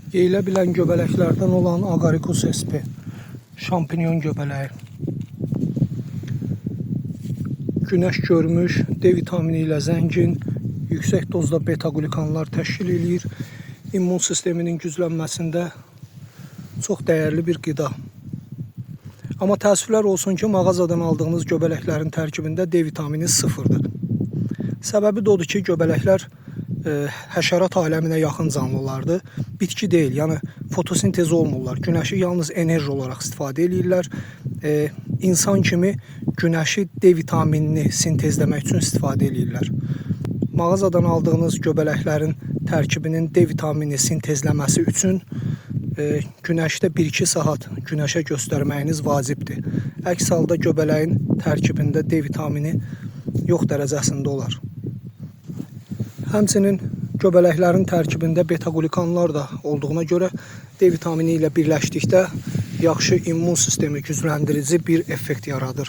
Yeyilə bilən göbələklərdən olan Agaricus sp. Şampinyon göbələyi. Günəş görmüş, D vitamini ilə zəngin, yüksək dozda beta-qlikanlar təşkil eləyir. İmmun sisteminin güclənməsində çox dəyərli bir qida. Amma təəssüflər olsun ki, mağazadan aldığınız göbələklərin tərkibində D vitamini sıfırdır. Səbəbi də odur ki, göbələklər həşərat aləminə yaxın canlılardır. Bitki deyil, yəni fotosintez olmurlar. Günəşi yalnız enerji olaraq istifadə eləyirlər. İnsan kimi günəşi D vitaminini sintezləmək üçün istifadə eləyirlər. Mağazadan aldığınız göbələklərin tərkibinin D vitamini sintezləməsi üçün günəşdə 1-2 saat günəşə göstərməyiniz vacibdir. Əks halda göbələyin tərkibində D vitamini yox dərəcəsində olar. Həmçinin göbələklərin tərkibində beta-qlikanlar da olduğuna görə D vitamini ilə birləşdikdə yaxşı immun sistemi gücləndirici bir effekt yaradır.